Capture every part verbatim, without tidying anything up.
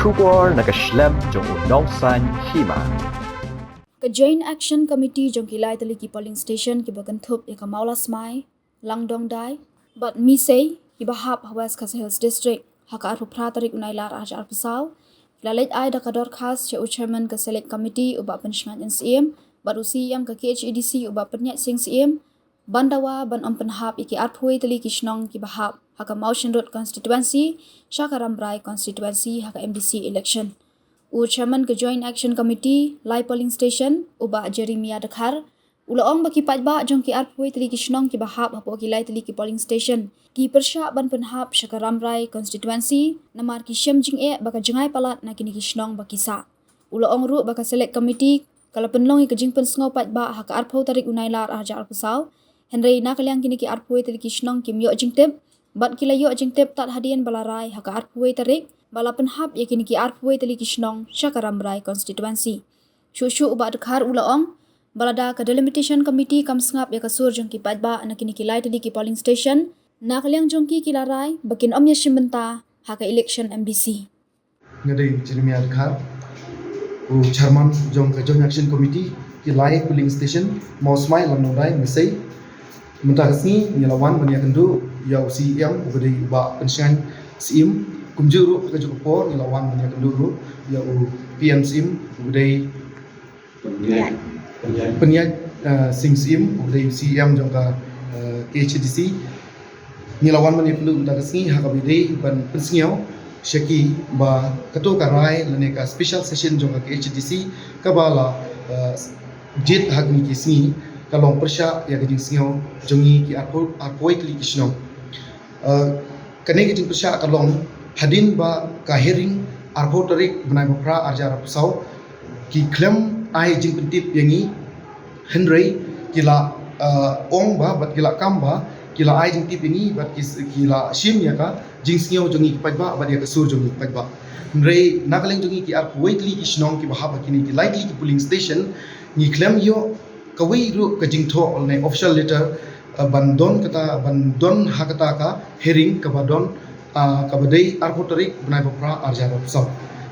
Khubor na ka shlem jong u Nongsaiñ Hima. Ka Joint Action Committee jong ki lai tylli ki polling station kiba kynthup ïa ka Mawlasmai, Langdongdai bad Misei kiba hap ha West Khasi Hills District, ha ka arphew phra tarik u Nailar arhajar arphew saw, ki la leit ai da ka dorkhas sha u Chairman ka Select Committee u Bah Pynshngain N Syiem bad u C E M ka K H A D C u Bah Pynïaid Sing Syiem ban dawa ban ym pynhap ïa ki arphew tylli ki shnong kiba hap ha ka Mawshynrut constituency sha ka Rambrai constituency ha ka M D C election. U Chairman ka Joint Action Committee lai polling station u Bah Jeremiah Dkhar u la ong ba ki paidbah jong ki arphew tylli ki shnong kiba hap hapoh ki lai tylli ki polling station ki pyrshah ban pynhap sha ka Rambrai constituency namar ki shem jingeh ba ka jngai palat na kine ki shnong ba ki sah. U la ong ruh ba ka Select Committee ka la pynlong ïa ka jingpynsngew paidbah ha ka arphew tarik u Nailar arhajar arphew saw, hynrei na ka liang kine ki arphew tylli ki shnong kim ïoh jingtip bad ki la ïoh jingtip tad hadien ba la rai ha ka arphew tarik ba la pynhap ïa kine ki arphew tylli ki shnong sha ka Rambrai constituency. Shuh shuh u Bah Dkhar u la ong ba lada ka Delimitation Committee kam sngap ïa ka sur jong ki paidbah na kine ki lai tylli ki polling station, na ka liang jong ki ki la rai ba kin ym ïashim bynta ha ka election M D C. Nga dei Jeremiah Dkhar, u Chairman jong ka Joint Action Committee ki lai polling station Mawsmai, Langdongdai, Misei. Mynta ka sngi ngi la wan ban ïakynduh ïa u C E M uba dei u Bah Pynshngain Syiem. Kumjuh ruh ha kajuh ka por ngi la wan ban ïakynduh ruh ïa u P N Syiem uba dei Pynïaid, Pynïaid, uh, Sing Syiem uba dei u C E M jong ka, uh, K H A D C. Ngi la wan ban ïakynduh mynta ka sngi ha kaba ïadei ban pynsngew sha ki ba kato ka rai lane ka special session jong ka K H A D C kaba la, uh, jied ha kine ki sngi ka long pyrshah ïa ka jingsngew jong ngi ki arphew, arphew tylli ki shnong. Uh, kane ka jingpyrshah ka long hadien ba ka hearing arphew tarik bnai ba phra arhajar arphew saw ki khlem ai jingpyntip ïa ngi, hynrei ki la, uh, ong ba bad ki la kam ba ki la ai jingtip ïa ngi bad ki, ki la shim ïa ka jingsngew jong ngi ki paidbah bad ïa ka sur jong ngi ki paidbah. Hynrei na ka liang jong ngi ki arphew tylli ki shnong kiba hap ha kine ki lai tylli ki polling station ngi khlem ïoh kawei ruh ka jingthoh lane official letter, uh, ban don kata, ban don ha kata ka hearing kaba don, uh, kaba dei arphew tarik bnai ba phra arhajar arphew saw.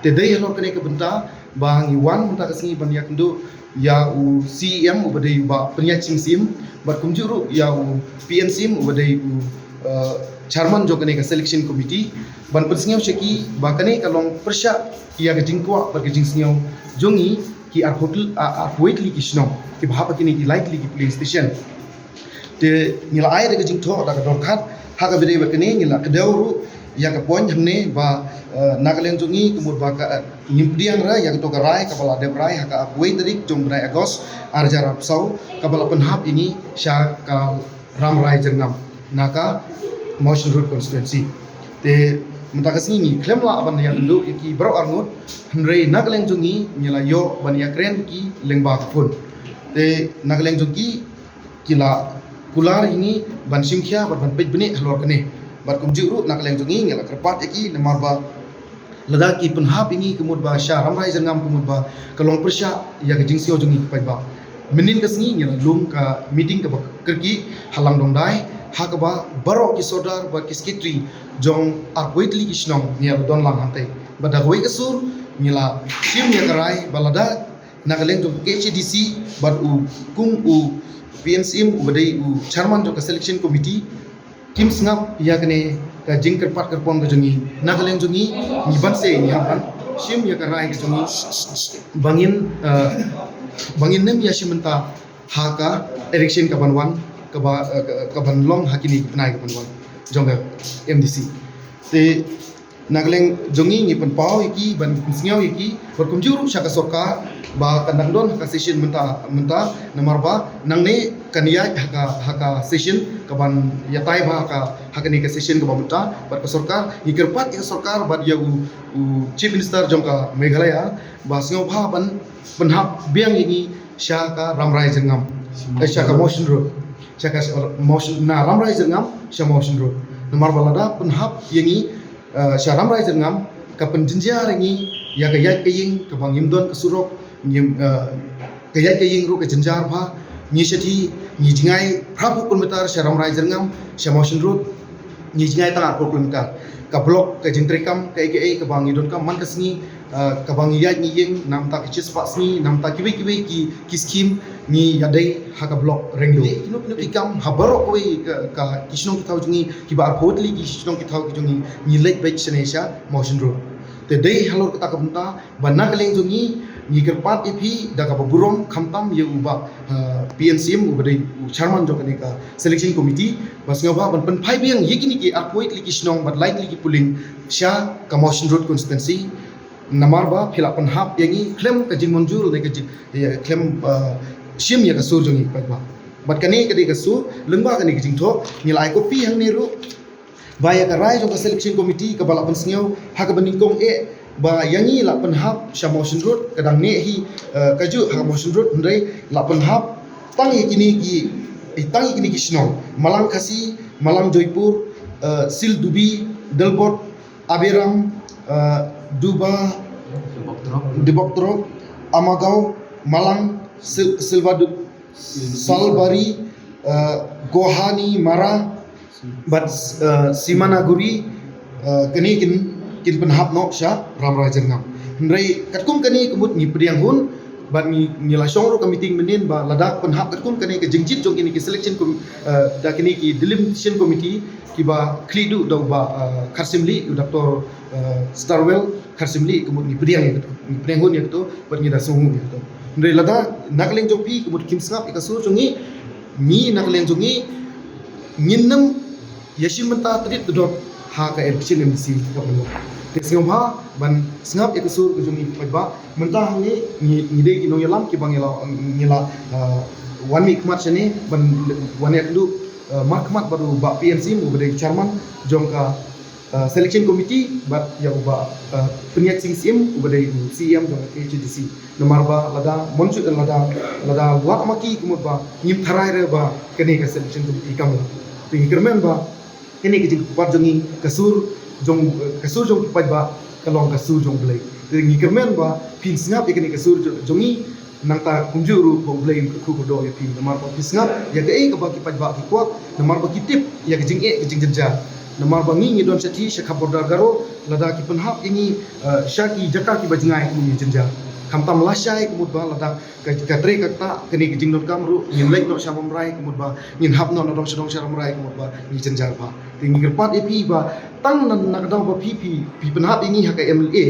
Te dei halor kane ka bynta ba ngi wan mynta ka sngi ban ïakynduh ïa u C E M uba dei u Bah Pynïaid Sing Syiem bad kumjuh ruh ïa u P N Syiem uba dei u, uh, chairman jong kane ka selection committee ban pynsngew sha ki ba kane ka long pyrshah ïa ka jingkwah bad ka jingsngew jong ngi ki arphew, uh, arphew tylli ki shnong kiba hap ha kine ki lai tylli ki polling station. Te ngi la ai da ka jingthoh da ka dorkhas ha kaba ïadei bad kane ngi la kdew ruh ïa ka point hangne ba, eh, na ka liang jong ngi ka mut ba ka, eh, ngim pdiang ruh ïa kato ka rai kaba la dep rai ha ka arphew tarik jong bnai August arhajar arphew saw kaba la pynhap ïa ngi sha ka Rambrai Jyrngam na ka Mawshynrut constituency. Te mynta ka sngi ngi khlem lah ban ïakynduh ïa ki baroh arngut, hynrei na ka liang jong ngi ngi la ïoh ban ïakren ki lyngba ka phone. Te na ka liang jong ki ki la kular ïa ngi ban shim khia bad ban peit bniah halor kane. Bad kumjuh ruh na ka liang jong ngi ngi la kyrpad ïa ki namar ba lada ki pynhap ïa ngi ka mut ba sha Rambrai Jyrngam ka mut ba ka long pyrshah ïa ka jingsngew jong ngi ki paidbah. Mynnin ka sngi ngi la lum ka meeting kaba kyrkieh ha Langdongdai ha kaba baroh ki sordar bad ki secretary jong arphew tylli ki shnong ngi la don lang hangtei. Bad da kawei ka sur ngi la shim ïa ka rai ba lada na ka liang jong ka K H A D C bad u kum u P N Syiem uba dei u chairman jong ka selection committee kim sngap ïa kane ka jingkyrpad kyrpon ka jong ngi. Na ka liang jong ngi ngi ban seh ngi hap ban shim ïa ka rai ka jong ngi ba ngin, eh, ba ngin nym ïashim bynta ha ka election kaban wan kaba, eh, ka, kaban long ha kine ki bnai kaban wan jong ka M D C. Te na ka liang jong ngi ngi pynpaw ïa ki ban pynsngew ïa ki bad kumjuh ruh sha ka sorkar ba kan dang don ha ka session mynta, mynta namar ba nangne kan ïaid ha ka, ha ka session kaban ïatai bha ha ka, ha kane ka session kaba mynta. Bad ka sorkar ngi kyrpad ïa ka sorkar bad ïa u, u Chief Minister jong ka Meghalaya ba sngewbha ban pynhap biang ïa ngi sha ka Rambrai Jyrngam, eh, sha ka Mawshynrut, sha ka Mawshyn, na Rambrai Jyrngam sha Mawshynrut. Namar ba lada pynhap ïa ngi, eh, sha Rambrai Jyrngam ka pynjynjar ïa ngi ïa ka ïaid ka ïing kaba ngim don ka surok, ngim, eh, ka ïaid ka ïing ruh ka jynjar bha. Ngi shathie ngi jngai phra phew kilometer sha Rambrai Jyrngam sha Mawshynrut. ngi jngai tang arphew kilometer. Ka block, ka jingtrei kam, ka A K A, kaba ngi donkam man ka sngi, uh, kaba ngi ïaid ngi ïeng, namta ki shispah sngi, namta kiwei kiwei ki, ki skim, ngi ïadei ha ka block Renglo. Kino kino ki kam, ha baroh kawei ka, ka ki shnong ki thaw jong ngi, kiba arphew tylli ki shnong ki thaw ki jong ngi, ngi leit beit shane sha Mawshynrut. Te dei halor kata ka bynta, ba na ka liang jong ngi, ngi kyrpad ïa phi da kaba burom khamtam ïa u bah, uh, P N Syiem uba dei u chairman jong kane ka selection committee, ba sngewbha ban pynphai biang ïa kine ki arphew tylli ki shnong bad lai tylli ki polling sha ka Mawshynrut constituency, namar ba phi la pynhap ïa ngi khlem ka jingmynjur ne ka jing, ïa, khlem, uh, shim ïa ka sur jong ngi paidbah. Bad kane ka dei ka sur, lyngba kane ka jingthoh, ngi la ai copy hangne ruh, ba ïa ka rai jong ka selection committee kaba la pynsngew ha kaba nyngkong eh, ba ïa ngi la pynhap sha Mawshynrut, ka dang neh hi, eh, kajuh ha Mawshynrut, hynrei la pynhap tang ïa kine ki, eh, tang ïa kine ki shnong, Malang Khasi, Malang Joipur, eh, Sildubi, Delbot, Aberam, eh, Duba, Diboktrok, Amagaw, Malang, Sil-, Silvadu-, Salbari, eh, Gohanimara, bad, eh, Simanaguri, eh, kane kin, kin pynhap noh sha Ramrai Jyrngam. Hynrei katkum kane ka mut ngi pdiang hun, bad ngi, ngi la shong ruh ka meeting mynnin ba lada pynhap katkum kane ka jingjied jong kine ki selection com-, eh, da kine ki delimitation committee kiba khlieh duh da u bah, eh, Kharsyiemlieh, u Doctor, eh, Starwell Kharsyiemlieh, ka mut ngi pdiang ïa kato, ngi pdiang hun ïa kato, bad ngi da sngewnguh ïa kato. Hynrei lada na ka liang jong phi, ka mut kim sngap ïa ka sur jong ngi, ngi na ka liang jong ngi, ngin nym ïashim bynta tdit tdot ha ka election M D C ka ban wan. Te sngewbha ban sngap ïa ka sur ka jong ngi paidbah. Mynta hangne ngi, ngi dei ki nongïalam kiba ngi la, ngi la, uh, wan mihkhmat shane ban wan ïakynduh, uh, markhmat bad u bah P N Syiem uba dei chairman jong ka, uh, selection committee, bad ïa u bah, uh, Pynïaid Sing Syiem uba dei u C E M jong ka K H A D C. Namar ba lada mynjur, lada, lada lah ma ki, ka mut ba ngim tharai re ba kane ka selection committee kam lah. Te ngi kyrmen ba kane ka jingkyrpad jong ngi, ka sur jong, ka sur jong ki paidbah ka long ka sur jong U Blei. Te ngi kyrmen ba phin sngap ïa kane ka sur jo-, jong ngi, nangta kumjuh ruh ba U Blei un kyrkhu kyrdoh ïa phi, namar ba phi sngap ïa kaei kaba ki paidbah ki kwah, namar ba ki tip ïa ka jingeh ka jingjynjar. Namar ba ngi ngi don shathie sha khap border Garo, lada ki pynhap ïa ngi, eh, sha ki jaka kiba jngai, ka mut ngi jynjar. Khamtam lashai, ka mut ba lada ka, ka trei ka ktah, kane ka jingdonkam ruh, ngin leit noh sha Rambrai, ka mut ba ngin hap noh nadong shadong sha Rambrai, ka mut ba ngi jynjar bha. Te ngi kyrpad ïa phi ba tang na, na ka daw ba phi, phi, phi pynhap ïa ngi ha ka M L A,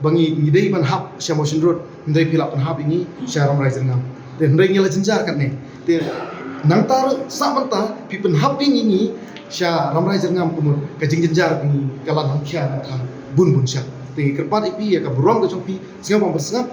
ba ngi, ngi dei ban hap sha Mawshynrut, hynrei phi la pynhap ïa ngi sha Rambrai Jyrngam. Te hynrei ngi la jynjar katne. Te nangta ruh sah mynta phi pynhap ïa ngi sha Rambrai Jyrngam, ka mut ka jingjynjar ka ngi ka la nang khia nang khang bun bun shah. Te ngi kyrpad ïa phi ïa ka burom ka jong phi, sngap ban sngap,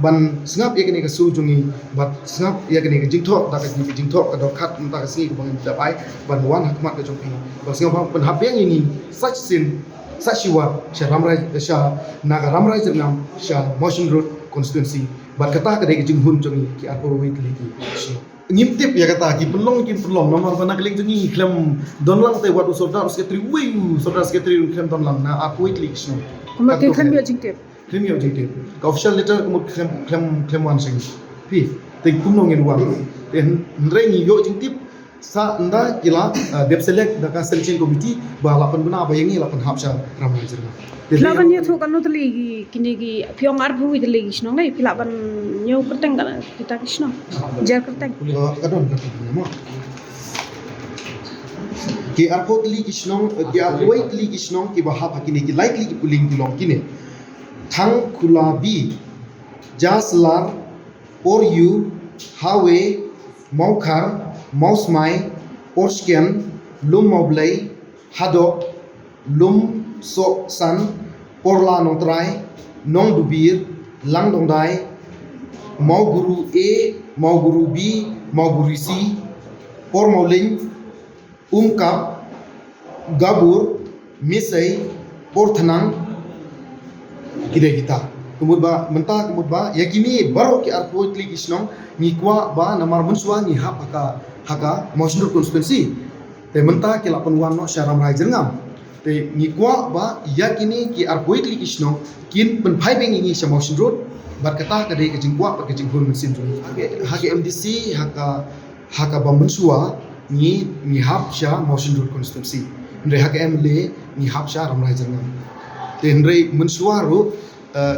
ban sngap ïa kane ka sur jong ngi, bad sngap ïa kane ka jingthoh, da ka jingthoh ka dkhot mynta ka sngi kaba ngi dap ai, ban wan ha khmat ka jong phi, bad sngap ban pynhap biang ïa ngi sa shisien, sa shiwar sha Rambrai, sha na ka Rambrai Jyrngam, sha Mawshynrut constituency. Bad kata ka dei ka jinghun jong ngi ki arphew wei tylli ki shnong. Ngim tip ïa kata ki pynlong kim pynlong, namar ba na ka liang jong ngi khlem don lang te wat u sordar u secretary, wei u sordar secretary khlem don lang na arphew wei tylli ki shnong. Kumba ki khlem ïoh jingtip. Khlem ïoh jingtip. Ka official letter ka mut khlem, khlem, khlem wan sha ngi. Phi, te kumno ngin wan. Te hynrei ngi ïoh jingtip sa ynda ki la, eh, dep select da ka selection committee ba la pynbna ba ïa ngi la pynhap sha Rambrai Jyrngam. Te phi la ban ïathuh katno tylli ki, kine ki, phi ong arphew tylli ki shnong ne, phi la ban ñiew kyrteng ka kita ki shnong. Jer kyrteng. Eh, ka don kyrteng mo. Ki arphew tylli ki shnong, eh, ki arphew tylli ki shnong kiba hap ha kine ki lai tylli ki polling ki long kine. Thangkhula B, Jaslar, Poryu, Hawe, Mawkhar, Mawsmai, Porshken, Lum Mawblei, Hadok, Lumsohsan, Porla Nongtrai, Nongdubir, Langdongdai, Mawguru A, Mawguru B, Mawguru C, Pormawlin, Umkap, Gabur, Misei, Porthnang, ki dei kita. Ka mut ba mynta, ka mut ba ïa kine baroh ki arphew tylli ki shnong ngi kwah ba namar mynshuwa ngi hap ha ka, ha ka Mawshynrut constituency. Te mynta ki la pynwan noh sha Rambrai Jyrngam. Te ngi kwah ba ïa kine ki arphew tylli ki shnong kin pynphai biang ïa ngi sha Mawshynrut, bad kata ka dei ka jingkwah bad ka jinghun mynsiem jong ngi. Ha ka, ha ka M D C, ha ka, ha kaba mynshuwa ngi, ngi hap sha Mawshynrut constituency. Hynrei ha ka M L A ngi hap sha Ramrai Jyrngam. Te hynrei mynshuwa ruh, eh,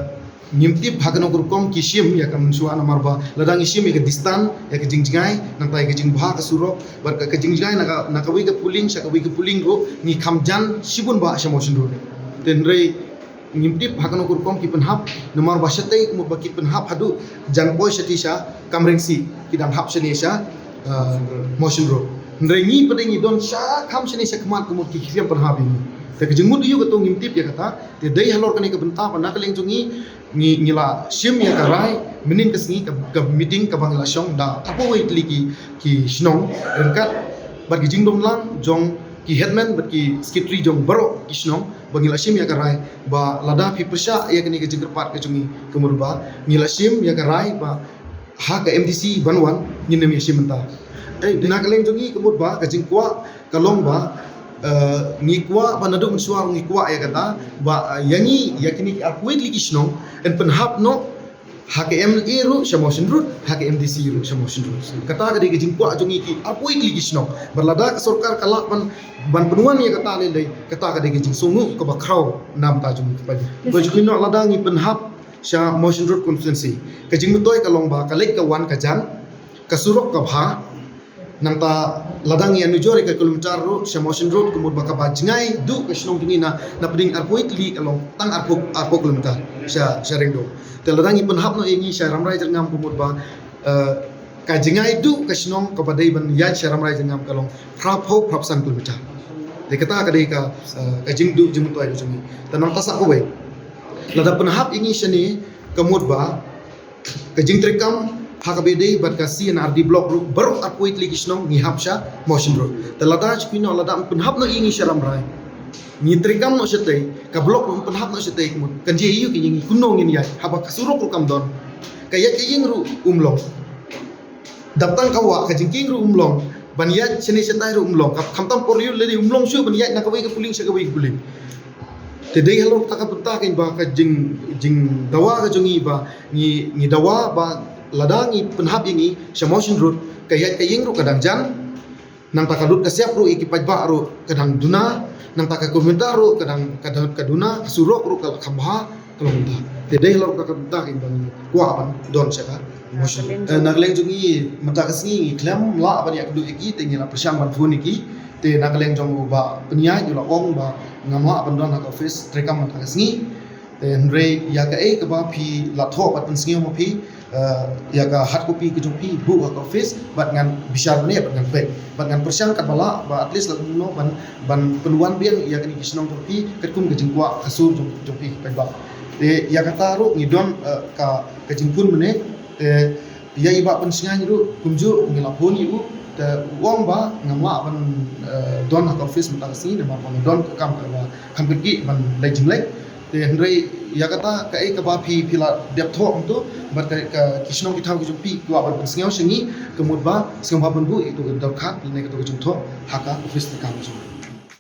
ngim tip ha kano ka rukom ki shim ïa ka mynshuwa, namar ba lada ngi shim ïa ka distance, ïa ka jingjngai, nangta ïa ka jingbha ka surok, bad ka, ka jingjngai na ka, na kawei ka polling sha kawei ka polling ruh ngi kham jan shibun bah sha Mawshynrut. Te hynrei ngim tip ha kano ka rukom ki pynhap, namar ba shatei ka mut ba ki pynhap haduh jan poi shatei sha Kamrengsi, ki dang hap shane sha, eh, Mawshynrut. Hynrei ngi pat ngi don sha kham shane sha khmat ka mut ki khriam pynhap ïa ngi. Te ka jingmut ïa kato ngim tip ïa kata. Te dei halor kane ka bynta ba na ka liang jong ngi, ngi, ngi la shim ïa ka rai mynhynnin ka sngi ka, ka meeting kaba ngi la shong da arphew wei tylli ki, ki shnong ryngkat bad ki jingdon lang jong ki headman bad ki secretary jong baroh ki shnong, ba ngi la shim ïa ka rai ba lada phi pyrshah ïa kane ka jingkyrpad ka jong ngi, ka mut ba ngi la shim ïa ka rai ba ha ka M D C ban wan ngin ym ïa shim mynta. Eh, na ka liang jong ngi ka mut ba ka jingkwah ka long ba, eh, ngi kwah ba naduh mynshuwa ngi kwah ïa kata ba, eh, ïa ngi, ïa kine ki arphew wei tylli ki shnong yn pynhap noh ha ka M L A ruh sha Mawshynrut, ha ka M D C ruh sha Mawshynrut. Kata ka dei ka jingkwah jong ngi ki arphew wei tylli ki shnong. Bad lada ka sorkar ka lah ban, ban pynwan ïa kata lei lei, kata ka dei ka jingsngewnguh kaba khraw na ka bynta jong ngi ki paidbah. Ba jong ngi noh lada ngi pynhap sha Mawshynrut constituency, ka jingmyntoi ka long ba ka leit ka wan ka jan, ka surok ka bha. Nangta lada ngi ïanujor ïa ka kilometer ruh sha Mawshynrut ka mut ba kaba jngai duh ka shnong jong ngi na, na pdeng arphew wei tylli ka long tang arphew, arphew kilometer sha, sha Rengdong. Te lada ngi pynhap noh ïa ngi sha Ramrai Jyrngam ka mut ba, eh, ka jngai duh ka shnong kaba dei ban ïaid sha Ramrai Jyrngam ka long phraphew phraphew san kilometer. Te kata ka dei ka, eh, ka jingduh jingmyntoi ka jong ngi. Te nangta sa kawei, lada pynhap ïa ngi shane ka mut ba ka jingtreikam ha kaba ïadei bad ka C and R D block ruh baroh arphew wei tylli ki shnong ngi hap sha Mawshynrut. Te lada shu pynhap, lada pynhap noh ïa ngi sha Ramrai, ngi treikam noh shatei, ka block ruh pynhap noh shatei ka mut kan jia ïa ngi kumno ngin ïaid haba ka surok ruh kam don, ka ïaid ka ïeng ruh um long. Dap tang ka wah, ka jingkieng ruh um long, ban ïaid shane shatai ruh um long, ka, khamtam por ïa u lei um long shuh ban ïaid na kawei ka polling sha kawei ka polling. Te dei halor kata ka bynta kein ba ka jing, jingdawa ka jong ngi ba ngi, ngi dawa ba lada ngi pynhap ïa ngi sha Mawshynrut, ka ïaid ka ïeng ruh ka dang jan, nangta ka lut ka siap ruh ïa ki paidbah ruh ka dang duna, nangta ka kilometer ruh ka dang, ka dang, ka duna, ka surok ruh ka la kham bha, ka long mynta. Te dei halor kata ka bynta kein ba ngi kwah ban don sha ka Mawshynrut. Eh, na ka liang jong ngi mynta ka sngi ngi khlem lah ban ïakynduh ïa ki, te ngi la pyrshang ban phone ïa ki. Te na ka liang jong u Bah Pynïaid u la ong ba ngam lah ban don ha ka office treikam mynta ka sngi. Te hynrei ïa kaei kaba phi la thoh bad pynsngew ma phi, eh, ïa ka hard copy ka jong phi buh ha ka office bad ngan bishar ne bad ngan peit bad ngan pyrshang katba lah ba at least la kumno ban, ban pynwan biang ïa kine ki shnong jong phi katkum ka jingkwah ka sur jong, jong phi paidbah. Te ïa kata ruh ngi don, eh, ka, ka jingphone mynne. Te ïa i Bah Pynsngew ruh kumjuh ngi la phone ïa u, te u ong ba ngam lah ban, eh, don ha ka office mynta ka sngi namar ba nga don ka kam kaba kham kyrkieh ban leit jingleit. Te hynrei ïa kata kaei kaba phi, phi la dep thoh hangto bad ka, ka, ki shnong ki thaw ki jong phi kwah ban pynsngew sha ngi, ka mut ba sngewbha ban buh ïa kato ka dorkhas ne kato ka jingthoh ha ka office treikam jong ngi.